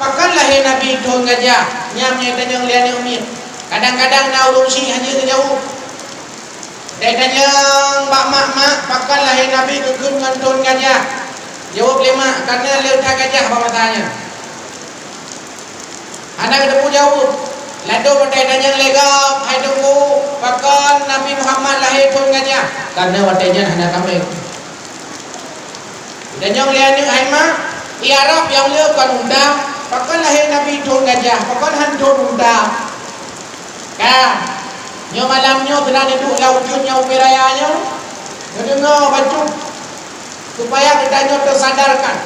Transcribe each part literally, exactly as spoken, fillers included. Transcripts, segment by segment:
Pakon lahé Nabi thon gajah? Nyan nyang tanyong lé aneuk miet. Kadang-kadang na ureueng syiek hana geujaweueb. Tanyong bak mak, "Mak, pakon lahé Nabi geukheun ngon thon gajah?" Jaweueb lé mak, "Kareuna le that gajah bak masa nyan." Hana geuteupeue jaweueb. Ladôm watèe tanyong lé gob, "Hai Teungku, pakon Nabi Muhammad lahé thon gajah?" Kareuna watèe nyan hana tamè. Tanyong lé aneuk, "Hai mak, i Arab nyang le kon unta, pakon lahé Nabi thon gajah, pakon han thon unta?" Ka, nyoe malam nyoe keunan neuduek lam ujeuen nyang ubé raya nyoe, neudeungoe bacut, supaya geutanyoe teusadarkan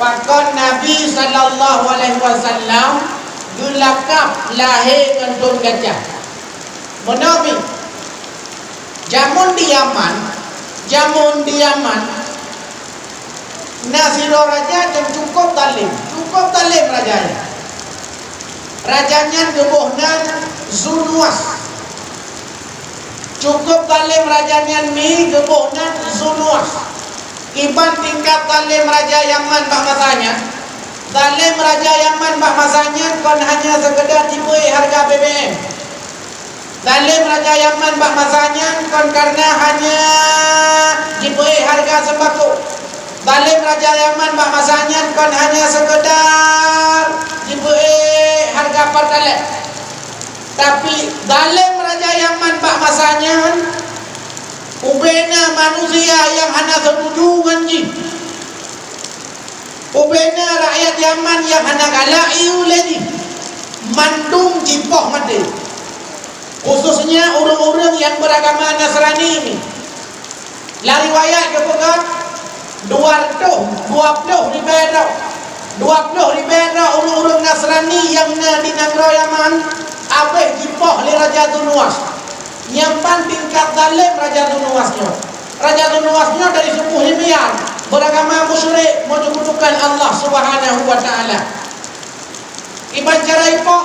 pakon Nabi sallallahu alaihi wasallam geulakab lahé ngon thon gajah. Meunoe pih, jameun di Yaman, jameun di Yaman, na sidroe raja nyang cukôp zalem, cukôp zalem raja nyan. Raja nyan geuboh nan Zunuas. Cukôp zalem raja nyan mi geuboh nan Zunuas. Kiban tingkat zalem raja Yaman bak masa nyan? Zalem raja Yaman bak masa nyan kon hanya seukeudar jibeuék hareuga B B M. Zalem raja Yaman bak masa nyan kon kareuna hanya jibeuék hareuga seumbako. Zalem raja Yaman bak masa nyan kon hanya seukeudar jibeuék hareuga Pertalite. Tapi zalem raja Yaman bak masa nyan, ubena manusia nyang hana seutuju ngon jih. Ubena rakyat Yaman nyang hana galak ié lé jih, mandum jipoh maté. Khususnya ureuëng-ureuëng nyang beuragama Nasrani nyoe. Lam riwayat geupeugah, dua reutôh dua ploh ribée droe, dua ploh ribée droe ureuëng-ureuëng Nasrani nyang na di nanggroe Yaman habéh jipoh lé Raja Zunuas. Nyang ban tingkat zalem Raja Zunuas nyoe. Raja Zunuas nyoe dari suku Himyar, beuragama musyrik, menyekutukan Allah Subhanahu wa Ta'ala. Kiban cara ipoh?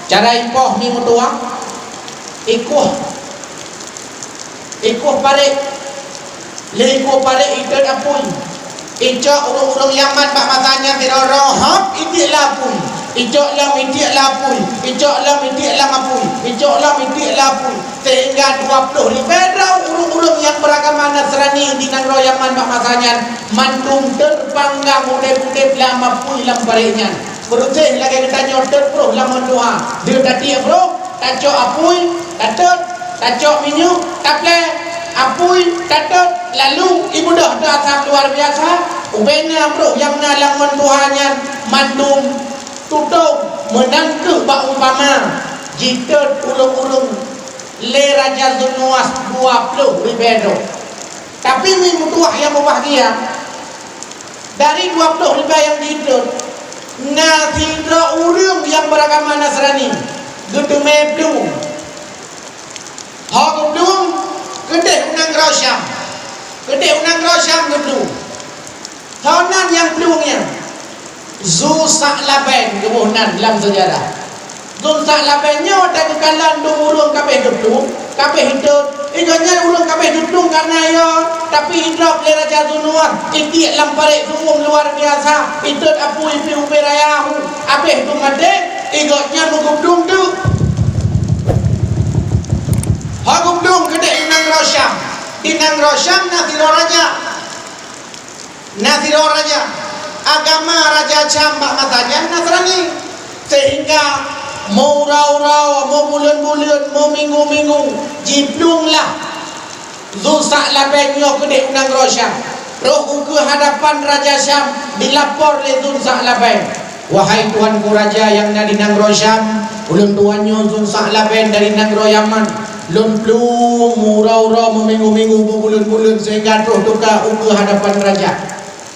Cara ipoh mi meutuwah, ikueh, ikueh parék, lé ikueh parék itot apui. Icok ureuëng-ureuëng Yaman bak masa nyan sidroe-droe hop itiek lam apui. Icok lom itiek lam apui. Icok lom itiek lam apui. Icok lom itiek lam apui. Sehingga dua ploh ribée droe ureuëng-ureuëng nyang beuragama Nasrani di nanggroe Yaman bak masa nyan mandum teupanggang udeb-udeb lam apui lam parék nyan. Beureuséh lagée geutanyoe tot broh lam meutuha. Deuh tatiek broh, tacok apui, tatot, tacok minyeuk, taplée, apui, tatot, lalu ibeudôh teuh asam luar biasa. Ubena broh nyang na lam meutuha nyan mandum tutong meunan kheueh bak umpama jitot ureuëng-ureuëng lé Raja Zunuas dua ploh ribée droe. Tapi mi meutuwah nyang mubahgia, dari dua ploh ribée nyang jitot, na sidroe ureuëng nyang beuragama Nasrani geuteumé plueng. Ho geuplueng keudeh u nanggroe Syam. Keudeh u nanggroe Syam geuplueng. Ho nan nyang plueng nyan? Zu Sa'labain geuboh nan lam seujarah. Zu Sa'labain nyoe watée geukalon dum ureuëng ka abéh geuplueng, ka abéh itot. Igoe nyan ureuëng ka abéh geuplueng kareuna yo, tapi idrob lé Raja Zunuas, itiek lam parék su'uem luar biasa, itot apui pih ubé raya hu, abéh dum maté, igoe nyan meugeuplueng teuk. Ho geuplueng keudeh u nanggroe Syam. Di nanggroe Syam na sidroe raja. Na sidroe raja, agama raja Syam bak masa nyan Nasrani, sehingga meuuroe-uroe, meubuleuen-buleuen, meuminggu-minggu jiplueng lah Zu Sa'labain nyoe keudeh u nanggroe Syam. Troh ukeue hadapan raja Syam, jilapor lé Zu Sa'labain. Wahai tuanku raja nyang na di nanggroe Syam, ulôn tuan nyoe Zu Sa'labain dari nanggroe Yaman. Lôn plueng meuuroe-uroe, meuminggu-minggu, meubuleuen-buleuen sehingga troh teuka ukeue hadapan raja.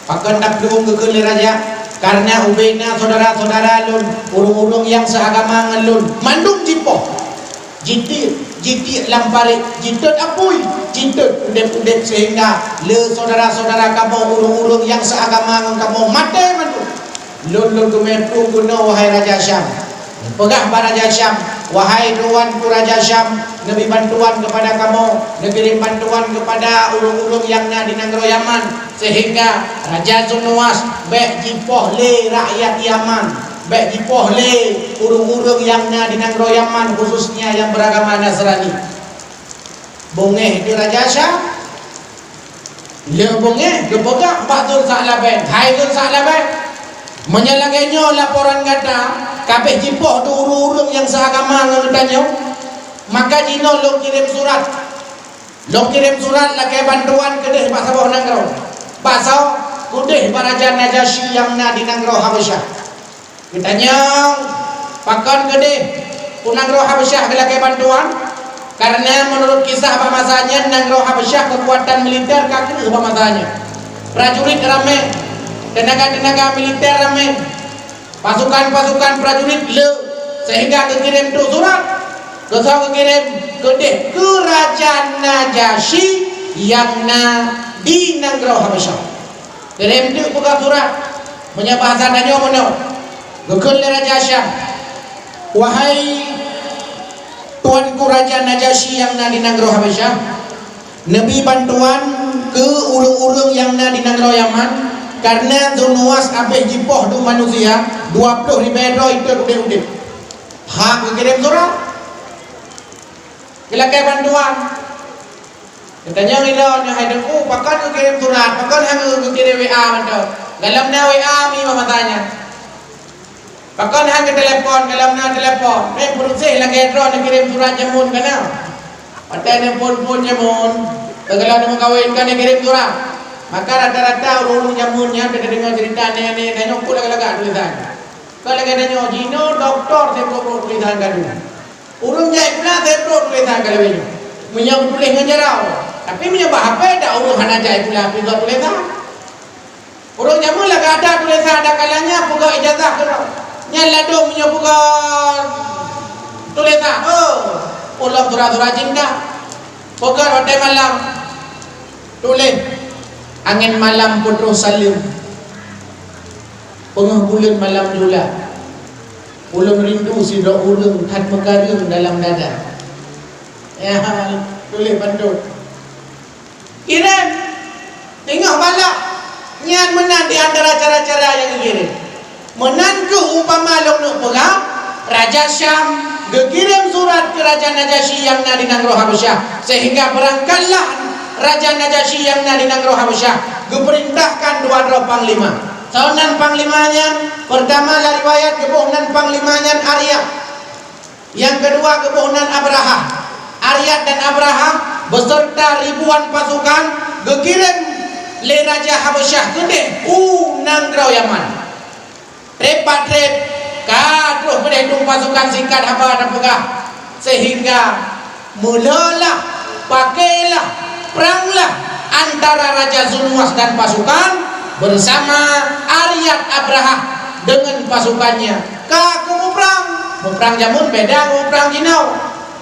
Pakon taplueng geukheun lé raja? Kareuna ubena syedara-syedara lôn, ureuëng-ureuëng nyang seuagama ngon lôn, mandum jipoh. Jitiek, jitiek lam parit, jitot apui, jitot udeb-udeb, sehingga le syedara-syedara kamoe ureuëng-ureuëng nyang seuagama ngon kamoe maté mandum. Lôn, lôn teumé peue keunoe, wahai Raja Syam. Peugah bak Raja Syam, "Wahai tuanku Raja Syam, neubi bantuan keupada kamoe, neukirém bantuan keupada ureuëng-ureuëng nyang na di nanggroe Yaman, sehingga Raja Zunuas bék jipoh lé rakyat Yaman, bék jipoh lé ureuëng-ureuëng nyang na di nanggroe Yaman, khususnya nyang beuragama Nasrani." Beungéh di Raja Syam. Lheueh beungéh geupeugah bak Zul Sa'labain, "Hai Zul Sa'labain, meunyoe lagée nyoe laporan gata ka béh jipoh di ureuëng-ureuëng nyang seuagama ngon geutanyoe, maka jinoe lôn kirém surat. Lôn kirém surat lakée bantuan keudeh bak saboh nanggroe. Bak soe? Keudeh bak Raja Najasyi nyang na di nanggroe Habasyah." Geutanyong, "Pakon keudeh u nanggroe Habasyah geulakée bantuan?" Karena meunurot kisah bak masa nyan, nanggroe Habasyah keukuatan militer ka kreueh bak masa nyan. Prajurit ramé, teunaga-teunaga militer ramé, pasukan-pasukan prajurit le, sehingga geukirém tu surat. Keu soe geukirém? Keudeh keu Raja Najasyi nyang na di nanggroe Habasyah. Kirém teuk peugah surat, meunyoe bahasa tanyoe meunoe, geukheun lé Raja Syam, "Wahai tuanku Raja Najasyi nyang na di nanggroe Habasyah, neubi bantuan keu ureuëng-ureuëng nyang na di nanggroe Yaman, kareuna Zunuas habéh jipoh dum manusia, dua ploh ribée droe itot udeb-udeb." Ha geukirém surat, geulakée bantuan. Geutanyong ilôn, "Hai Teungku, pakon geukirém surat? Pakon hana geukirém W A mantong?" Galom na W A mi masa nyan. "Pakon hana geutelepon?" Galom na telepon. "Meuproses lagée droe neukirém surat jameun kana." Watée neuphon-phon jameun, teugalak neumeukawen ka neukirém surat. Maka rata-rata ureuëng-ureuëng jameun nyan teudeungoe ceurita aneuëk-aneuëk tanyoe, peue lagak-lagak tulésan. Kon lagée tanyoe, jinoe dokto seubrok-brok tulésan ka dum. Ureuëng jai sikula seubrok tulésan ka lagée nyoe. Meunyoe geutuléh ngon jaroe. Tapi meunyoe bak hapé, dak ureuëng hana jai sikula pih geutulésan. Ureuëng jameun lagak ada tulésan, ada kalanya peugah ijazah keudroe. Nyan ladôm meunyoe peugah tulésan. Oh, ulôn sura-sura cinta. Peugah watée malam. Tuléh, "Angén malam peutroh saleuem. Peungeuh buleuen malam jula. Ulôn rindu sidroe ureuëng that meukareueng dalam dada." Ya, tuléh pantôn. Kirém, teungoh balak, nyan meunan di antara cara-cara nyang geukirém. Meunan kheueh umpama lôn neuk peugah, Raja Syam geukirém surat keu Raja Najasyi nyang na di nanggroe Habasyah, sehingga beurangkatlah Raja Najasyi nyang na di nanggroe Habasyah, geupeurintahkan dua droe panglima. Soe nan panglima nyan? Peurtama lam riwayat geuboh nan panglima nyan Aryad. Nyang keudua geuboh nan Abrahah. Aryad dan Abrahah beuseurta ribuan pasukan geukirém lé Raja Habasyah keudeh u nanggroe Yaman. Treb bak treb, ka troh keudeh dum pasukan, singkat haba tapeugah, sehingga meuleulah, pakailah, pranglah antara Raja Zunuas dan pasukan bersama Aryad Abrahah dengan pasukannya. Ka keu muprang, muprang jameun beda ngon muprang jinoe.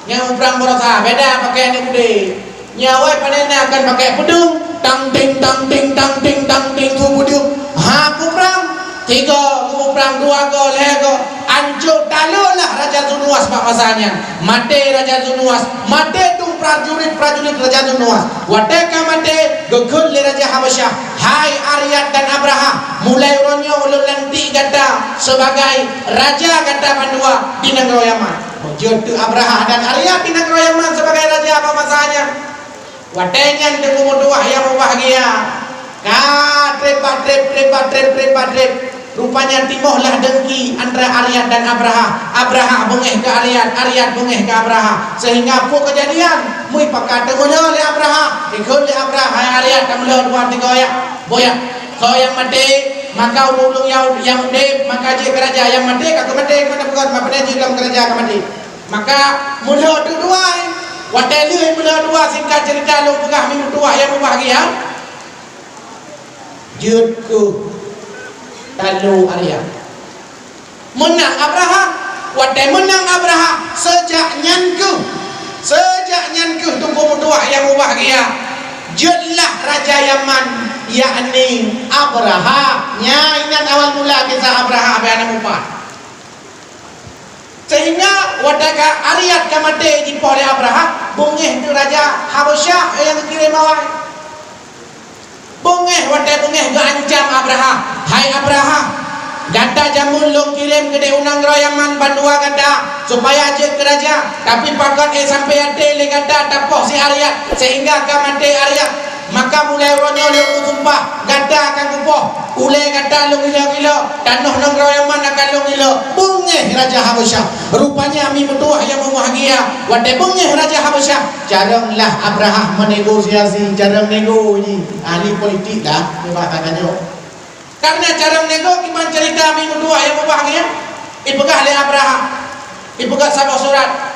Nyang muprang baroesa beda pakai aneuk udé. Nyoe awai pane na kan pakai peudeueng, tang ting, tang ting, tang ting, tang ting, su peudeueng. Ha, muprang. Tiga muprang, dua go, lhée go. Ancô talo lah Raja Zunuas bak masa nyan. Maté Raja Zunuas, maté dum prajurit-prajurit Raja Zunuas. Watée ka maté, geukheun lé Raja Habasyah, "Hai Aryad dan Abrahah, mulai uroe nyoe ulôn lantik gata sebagai raja gata bandua di nanggroe Yaman." Beujeuet teuk Abrahah dan Aryad di nanggroe Yaman sebagai raja bak masa nyan. Watée nyan teungku meutuwah nyang mubahgia, ka treb bak treb, treb bak treb, treb bak treb. Rupanya timoh lah dengki antara Aryad dan Abrahah. Abrahah beungéh keu Aryad, Aryad beungéh keu Abrahah. Sehingga peue keujadian? Mui pakat teumeulhö lé Abrahah. Ikheun lé Abrahah, "Hai Aryad, tameuleue dua tiga ya. Boh ya. Soe nyang maté, maka ureuëng nyang, nyang udeb, maka jeuet keu raja. Nyang maté ka keumaté, ka keumaté, ka keumaté, jeuet lom keu raja ka maté." Maka meulhö teuk dua, eh. Watée lheueh meulhö dua, singkat ceurita lôn peugah mi meutuwah nyang mubahgia. Jeuet keu talo Aryad. Meunang Abrahah, watée meunang Abrahah, seujak nyan kheueh Bahagia, jeuetlah raja Yaman, yakni Abrahah. Nyan inan awal mula kisah Abrahah, bak aneuk mupat. Sehingga watèe ka Ariad ka maté jipoh lé Abrahah, beungéh keu raja Habasyah nyang geukirém awai. Beungéh, watèe beungéh geuancam Abrahah, "Hai Abrahah, gata jameun lôn kirém keudéh u nanggroe Yaman bandua gata, supaya jeuet keu raja. Tapi pakon éh sampoe até lé gata tapoh si Ariad, sehingga ka maté Ariad. Maka mulai uroe nyoe lôn meusumpah, gata akan kupoh. Ulèe gata lôn ilok-ilok, tanoh nanggroe Yaman akan lôn ilok." Beungéh raja Habasyah. Rupanya mi meutuwah nyang meubahgia. Watèe beungéh raja Habasyah, carông lah Abrahah menegosiasi, carông nego jih. Ahli politik lah, bahasa tanyoe. Karena carông nego kiban cerita mi meutuwah nyang meubahgia. Ipeugah lé Abrahah, ipeugah saboh surat.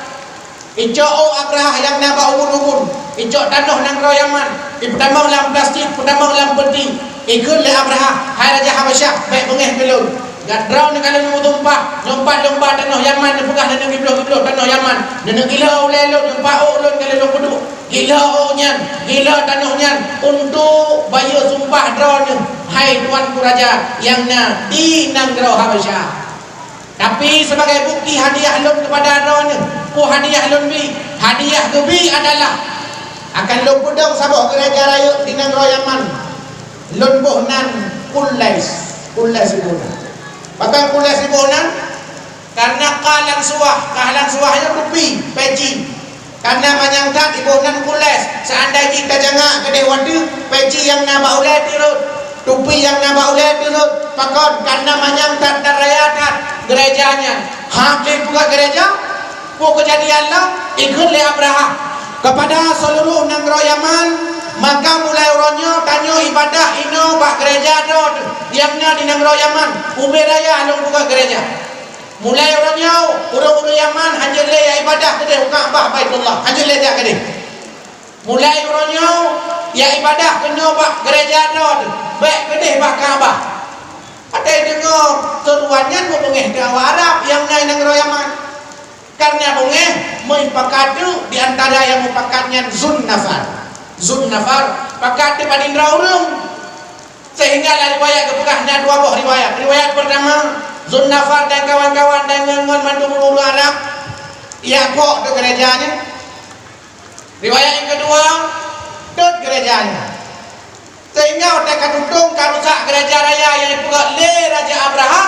Icok ôk Abrahah nyang na bak ubun-ubun, icok tanoh nanggroe Yaman, ipeutamong lam plastik, peutamong lam peuti. Ikheun lé Abrahah, "Hai raja Habasyah, bèk beungéh keu lôn. Gata droeneuh ka lôn meusumpah, nyoe pat lôn ba tanoh Yaman, neupeugah neuneuk gibloh-gibloh tanoh Yaman. Neuneuk ilok ulèe lôn, nyoe pat ôk lôn ka lôn peuduek. Ilok ôk nyan, ilok tanoh nyan, untuk bayeue sumpah droeneuh, hai tuanku raja nyang na di nanggroe Habasyah." Tapi sebagai bukti hadiah lôn kepada droeneuh, peue hadiah lôn bi? Hadiah geubi adalah akan lôn peudong saboh gereja rayeuk di nanggroe Yaman. Lôn boh nan Kulais, Kulais iboh nan. Pakon Kulais iboh nan? Karena ka lam suwah, ka lam suwah nyan tupi, peci. Karena manyang that iboh nan Kulais, seandai jih tajangak keudéh watèe, peci nyang na bak ulèe teurot, tupi nyang na bak ulèe teurot. Pakon? Karena manyang that dan raya that gereja nyan. Hana lé peugah gereja, peue keujadian lom, ikheun lé Abrahah, "Kepada seluruh nanggroe Yaman, maka mulai uroe nyoe tanyoe ibadah inoe bak gereja droe nyang na di nanggroe Yaman. Ubé raya lôn peugah gereja." Mulai uroe nyoe, ureueng-ureueng Yaman hanjeuet lé jak ibadah keudéh u Ka'bah Baitullah, hanjeuet lé jak keudéh. Mulai uroe nyoe, jak ibadah keunoe bak gereja droe, bèk keudéh bak Ka'bah. Watèe deungoe seruan nyan, meubeungéh keu awak Arab nyang na nanggroe Yaman. Karena beungéh, meupakat teuk di antara nyang meupakat nyan Zunnafar. Zunnafar pakat teuk bak indra ureueng. Sehingga lam riwayat geupeugah na dua boh riwayat. Riwayat pertama, Zunnafar dan kawan-kawan dan ngon-ngon mandum ureueng Arab, jak phok teuk gereja nyan. Riwayat nyang keudua, tot gereja nyan. Sehingga watèe ka tutong, ka rusak gereja raya nyang jipeugöt lé Raja Abrahah,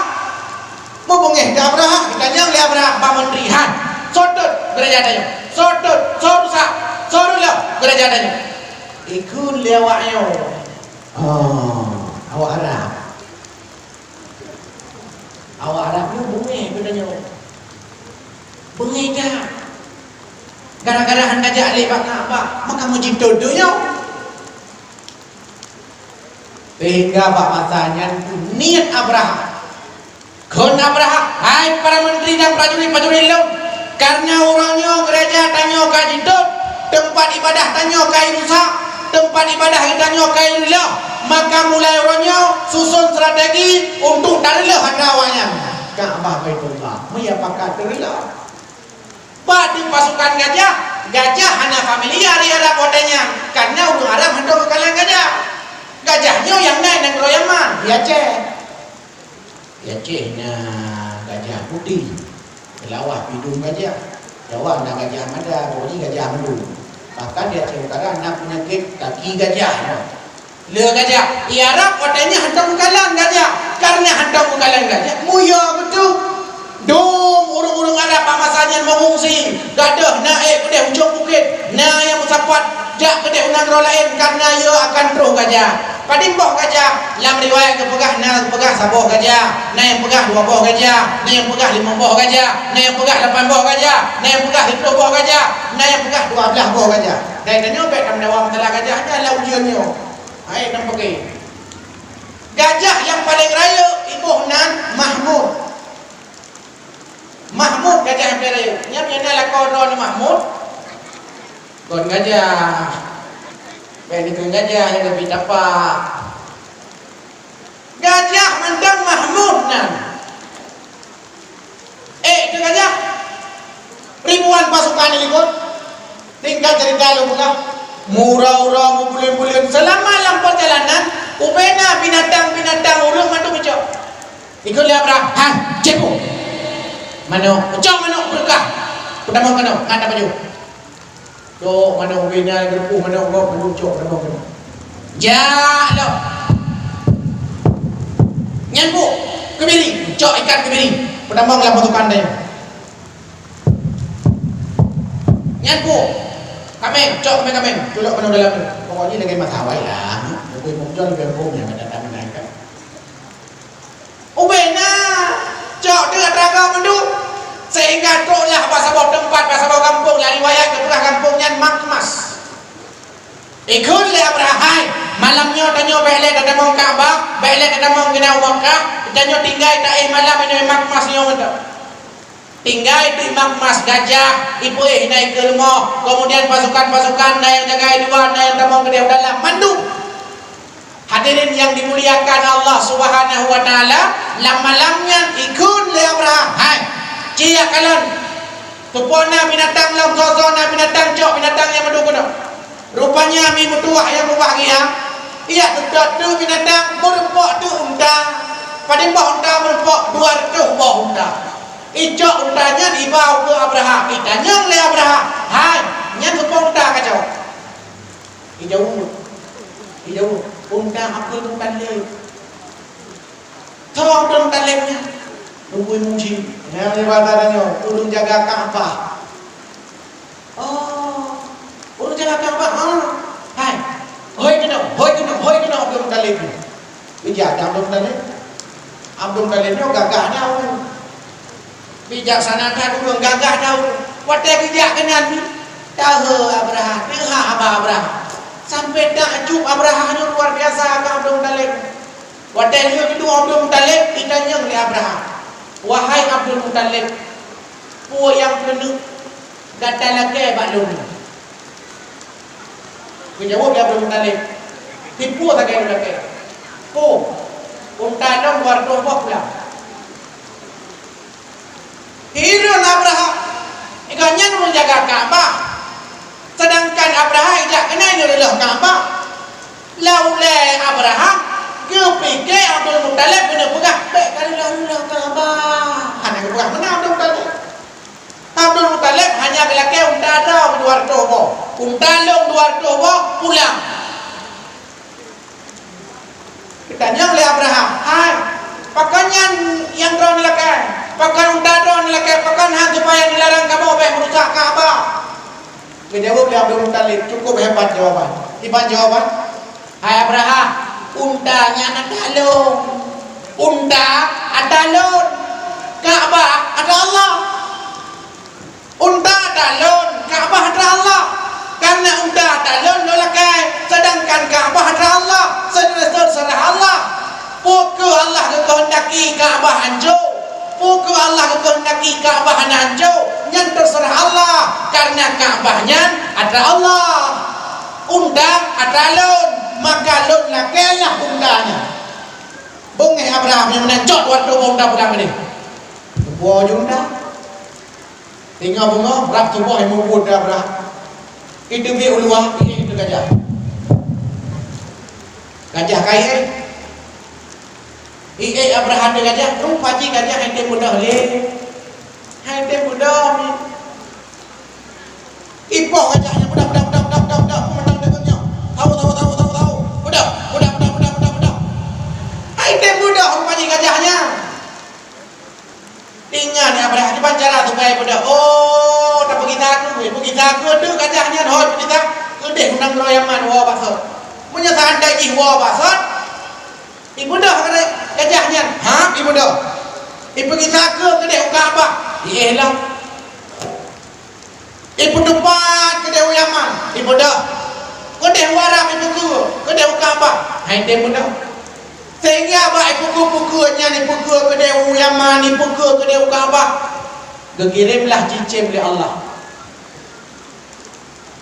meubeungéh keu Abrahah, geutanyong lé Abrahah bak mantri, "Han, soe tot gereja tanyoe? Soe tot, soe rusak, soe reuloh gereja tanyoe?" Ikheun lé awak nyoe, "Oh, awak Arab." Awak Arab nyoe beungéh geutanyoe. Beungéh that. Gara-gara hana jak lé bak Ka'bah, maka meujitot donya. Sehingga bak masa nyan kheueh niet Abrahah. Kheun Abrahah, "Hai para mantri dan prajurit-prajurit lôn, kareuna uroe nyoe gereja tanyoe ka jitot, teumpat iébadah tanyoe ka jirusak, teumpat iébadah geutanyoe ka jireuloh, maka mulai uroe nyoe susun strategi untuk tareuloh atra awaknyan." Ka'bah Baitullah, meuiya pakat tareuloh. Bak di pasukan gajah, gajah hana familiar di Arab watèe nyan, kareuna ureueng Arab hantom geukalon gajah. Gajah nyoe nyang na nanggroe Yaman, di Aceh. Di Aceh na gajah putéh, Keulawah pidong gajah, Jawa na gajah mada, pokoknya gajah mandum. Bahkan di Aceh Utara na peunyakét kaki gajah nyoe. Le gajah. Di Arab watèe nyan hantom geukalon gajah. Kareuna hantom geukalon gajah, meuiya beutôi. Dum ureueng-ureueng Arab bak masa nyan meungungsi. Gadôh na ék keudéh ujông bukét, na nyang meusapat jak keudéh u nanggroe laén kareuna yö akan troh gajah. Padum boh gajah? Lam riwayat geupeugah, na geupeugah saboh gajah, na nyang peugah dua boh gajah, na nyang peugah limong boh gajah, na nyang peugah lapan boh gajah, na nyang peugah siplôh boh gajah, na nyang peugah dua blaih boh gajah. Dai tanyoe bèk tameudawa masalah gajah nyan, lam ujeuen nyoe. Hai, nang peuke. Gajah nyang paleng rayeuk iboh nan Mahmud. Mahmud gajah nyang paleng rayeuk. Nyan nyang na lakoe droeneuh Mahmud. Kon gajah. Bèk dikheun gajah nyang leubeh tapak. Gajah mantong Mahmud nan. Ék keu gajah. Ribuan pasukan dilikot. Singkat cerita lôn peugah. Meuuroe-uroe, meubuleuen-buleuen, seulama lam peurjalanan, ubena binatang-binatang ureuëng mandum icok. Ikheun lé Abrahah, "Hai, cit bu! Manok, cok manok, beureukat! Peutamong keunoe, ngat tapajoh!" Cok manok ubena, geureupoh manok gob, mandum cok peutamong keunoe. Jak lom! Nyan bu! Keubiri! Cok ikan keubiri! Peutamong lam pasukan tanyoe! Nyan bu, kaméng, cok kaméng-kaméng, culok keunoe dalam nyoe. Pokokjih lagée masa awai lah. Leubeh muncul, leubeh muncul nyang ka datang meunaikan. Ubena, cok teuk atra gob mandum. Sehingga troklah bak saboh teumpat, bak saboh gampông, lam riwayat geupeugah gampông nyan Makmas. Ikheun lé Abrahah, "Hai, malam nyoe tanyoe bék lé tatamong Ka'bah, bék lé tatamong keunan u Makkah, tanyoe tinggai taéh malam inoe Makmas nyoe mantong." Tinggai di Makmas gajah, ipeuéh na ikeue rumoh, keumudian pasukan-pasukan na nyang jagai luwa, na nyang tamong keudeh u dalam, mandum. Hadirin nyang dimuliakan Allah Subhanahu wa Taala, lam malam nyan ikheun lé Abrahah, "Hai, ciyak kalon! Teupeue na binatang lom, soe-soe na binatang, cok binatang nyang mandum keunoe." Rupanya mi meutuwah nyang mubahgia, ijak teutôt teuk binatang, meureumpok teuk unta. Padum boh unta meureumpok? Dua reutôh boh unta. Icok unta nyan iba u keu Abrahah, itanyong lé Abrahah, "Hai, nyan soe po unta kacok?" Ijaweueb, ijaweueb, "Unta Abdul Muthalib." Soe Abdul Muthalib nyan? Teungku Imum Syik. Nyang di basa tanyoe, ureuëng jaga Ka'bah. Oh, ureuëng jaga Ka'bah, ha? Hai. Hôi keunoe, hôi keunoe, hôi keunoe Abdul Muthalib nyoe. Bijak that Abdul Muthalib. Abdul Muthalib nyoe gagah daun. Bijaksana that ureuëng, gagah daun. Watée geujak keunan, tahe Abrahah, teuhah haba Abrahah. Sampai takjub Abrahah nyoe luar biasa keu Abdul Muthalib. Watée lheueh geuduek Abdul Muthalib, itanyong lé Abrahah, "Wahai Abdul Muthalib, peue nyang keuneuk gata lakée bak lôn?" Geujaweueb lé Abdul Muthalib, "Tipu sagai lôn lakée. Peue? Unta lôn dua reutôh boh pulang." Hireuen Abrahah, gobnyan ureuëng jaga Ka'bah. Seudangkan Abrahah ijak keunan ineuk reuloh Ka'bah. Lam ulée Abrahah geupike Abdul Muthalib keuneuk peugah, "Bék ka reuloh-reuloh Ka'bah." Hana geupeugah meunan Abdul Muthalib. Abdul Muthalib hanya geulakée unta droe dua reutôh boh. Unta lôn dua reutôh boh pulang. Geutanyong lé Abrahah, "Hai, pakon nyan nyang droeneuh lakée? Pakon unta droeneuh lakée? Pakon han supaya neularang kamoe bék meurusak Ka'bah?" Geujaweueb lé Abdul Muthalib, cukup hebat jawaban. Kiban jawaban, "Hai Abrahah, unta nyan atra lôn. Unta atra lôn. Ka'bah atra Allah." Unta atra lôn, Ka'bah atra Allah. Kareuna unta atra lôn, lôn lakée, seudangkan Ka'bah atra Allah, seudeuseut seurah Allah. Peu kheueh Allah geukeuheundaki Ka'bah hanco? Peu kheueh Allah geukeuheundaki Ka'bah hana hanco? Nyan teuseurah Allah, kareuna Ka'bah nyan atra Allah. Unta atra lôn, maka lôn lakée lah unta nyan. Beungéh Abrahah nyang meunan, cok dua reutôh boh unta peugah meudeh. Boh ju unta. Teungoh beungoh, rab tuboh nyang mubuet di Abrahah. Iteubiet u luwa, iék keu gajah. Gajah ka iék. Iék Abrahah keu gajah, rupa jih gajah han tem beudôh lé. Han tem beudôh mi. Ipoh gajah nyan, "Beudôh, beudôh, beudôh, beudôh, beudôh, beudôh, peue mantong deungon nyoe. Tau, tau, tau, tau, tau. Beudôh, beudôh, beudôh, beudôh, beudôh, beudôh." Han tem beudôh rupa jih gajah nyan. Ingat, ya, Abrahah, kiban cara supaya ibeudôh. Oh, tapeugisa keu, ipeugisa keu deuh gajah nyan, hôi, ipeugisa keudeh u nanggroe Yaman, woe bak sot. Meunyoe seundai jih woe bak sot, ibeudôh gajah nyan, ha, ibeudôh. Ipeugisa keu keudeh u Ka'bah, iéh lom. Ipeuteupat keudeh u Yaman, ibeudôh. Keudeh u Arab ipeukeu, keudeh u Ka'bah, han tem beudôh. Sehingga bak ipeukeu-peukeu nyan, ipeukeu keudeh u Yaman, ipeukeu keudeh u Ka'bah, geukirém lah cicém lé Allah.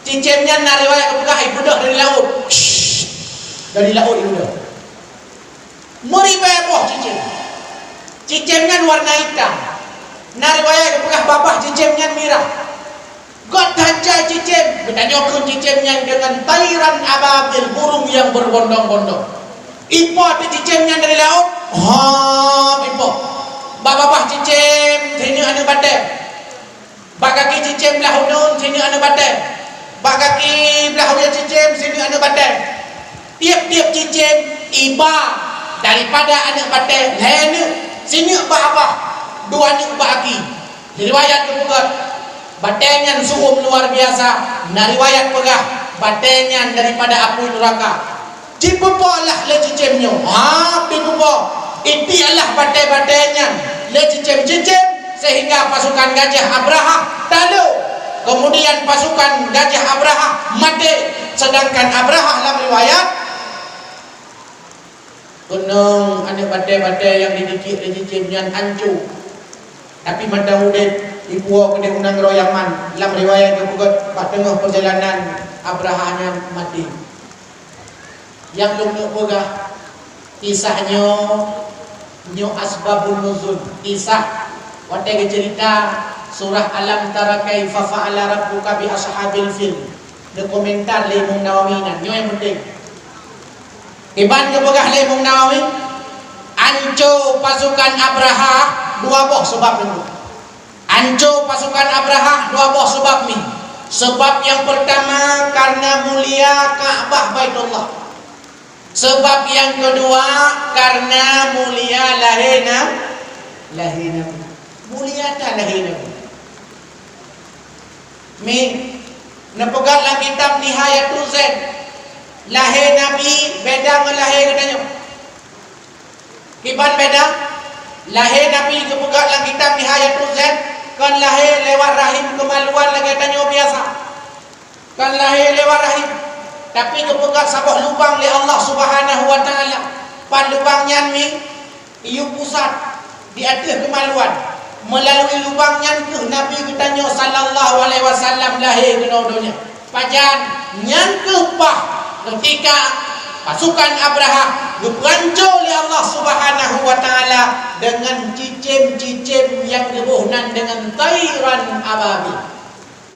Cicém nyan na riwayat geupeugah ibeudôh dari laôt. Dari laôt ibeudôh. Meuribèe boh cicém. Cicém nyan warna itam. Na riwayat geupeugah babah cicém nyan mirah. Göt that jai cicém, Geutanyoe kheun cicém nyan deungon tairan ababil, burung nyang berbondong-bondong. Ipo teuh cicém nyan dari laôt? Ha, ipo. Bak babah cicém, sineuk aneuk batée. Bak gaki cicém blah uneun, sineuk aneuk batée. Bak gaki blah uya cicém, sineuk aneuk batée. Tiep-tiep cicém iba daripada aneuk batée lhée neuk, sineuk bak babah, dua neuk bak gaki. Di riwayat geupeugah, batée nyan su'um luar biasa, na riwayat peugah, batée nyan daripada apui nuraka. Jipeupo lah lé cicém nyoe, ha, jipeupo. Itiek lah batée-batée nyan lé cicém-cicém, sehingga pasukan gajah Abrahah talo. Kemudian pasukan gajah Abrahah maté, sedangkan Abrahah lam riwayat Keunong aneuk batée-batée nyang jitiek lé cicém nyan hanco. Tapi mantong udeb, ipuwoe keudeh u nanggroe Yaman. Lam riwayat geupeugah, bak teungoh peurjalanan Abrahah nyan maté. Nyang lôn neuk peugah, kisah nyoe, nyoe asbabun nuzul. Kisah watée geuceurita surah Alam tara kaifa fa'ala rabbuka bi ashabil fil. Neukomentar lé Imam Nawawi nyan. Nyoe nyang penting. Kiban geupeugah lé Imam Nawawi, anco pasukan Abrahah dua boh sabab nyoe. Anco pasukan Abrahah dua boh sabab nyoe. Sabab nyang peurtama, karena mulia Ka'bah Baitullah. Sabab nyang keudua, karena mulia lahé Na-, lahé Nabi. Mulia that lahé Nabi. Mi, neupeugah lam kitab Nihayatuz Zain, lahé Nabi beda ngon lahé geutanyoe. Kiban beda? Lahé Nabi geupeugah lam kitab Nihayatuz Zain, kon lahé lewat rahim keumaluan lagée tanyoe biasa. Kon lahé lewat rahim, tapi geupeugah saboh lubang lé Allah Subhanahu wa Taala. Pat lubang nyan, mi? Iyup pusat di ateueh keumaluan. Meulalui lubang nyan kheueh Nabi geutanyoe sallallahu alaihi wasallam lahé keunoe donya. Pajan? Nyan kheueh paih keutika pasukan Abrahah geupeuhanco lé Allah Subhanahu wa Taala deungon cicém-cicém nyang geuboh nan deungon tairan ababil.